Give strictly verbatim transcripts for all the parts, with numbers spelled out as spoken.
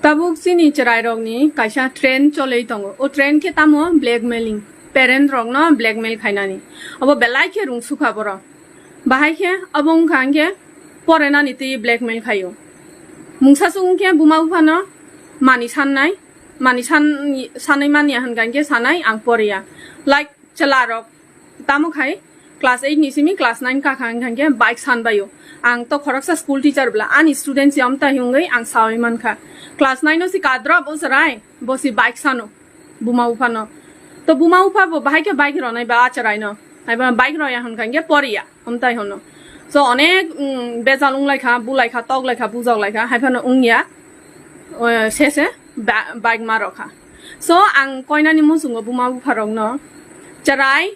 Tabuk chini chwrairokni kaisa trend cholwi tongo. O trend khe tamo blackmailing, parent rokno blackmail khainani. Obo belai khe rungsukha borok. Bahai khe abo wngkha hwnkhe porenani twi blackmail khaio. Mungsa sung khe buma buphano mani sannai, mani san-, sanwi manya hwnkha hwnkhe sanai ang poreya. Like chwlarok tamo khai class eight ni simi class nine kakha hwnkha hwnkhe bike sanbaio. Ang to khoroksa school teacher bla ani student si amtai hwngwi ang sawi mankha. Class nine o si kadrop o chwrai bo si bike sano buma buphano. To buma bupha bo bahai khe bike ronai ba acharaino. Haiba bike roya hwnkha hwnkhe poriya amtai hono. So onek, mm, bejal wnglaikha, bulaikha, toklaikha, bujoklaikha, haiphano wngya, o, sese ba-, bike ma rokha. So ang koinani muchungo buma bupharokno chwrai,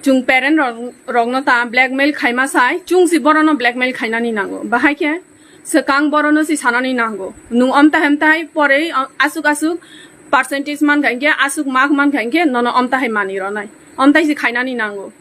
chwng parent rok, rokno ta blackmail khaima sai, chwng si borokno blackmail khainani nango. Bahai khe swkang borokno si sanani nango. Nwng omtahai omtahai porwi, o, aswk aswk percentage mankha hinkhe, aswk mark mankha hinkhe, nono omtahai mani ronai. Omtai si khainani nango.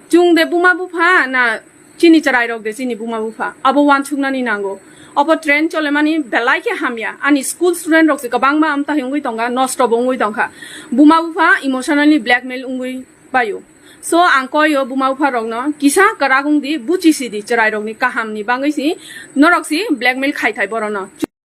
Chwng de buma bupha na chini chwrairok de chini buma bupha? Abo uansuknani nango. Obo trend cholemani belai khe hamya. Ani school student rok se kwbangma amtahai wngwi tongkha, nosto bo wngwi tongkha. Buma bupha emotionally blackmail wngwi paio. So ang koio buma bupha rokno kisa kwrak wngdi, buchi sidi chwrairokni kahamni bangwi si norok si blackmail khai thai borokno.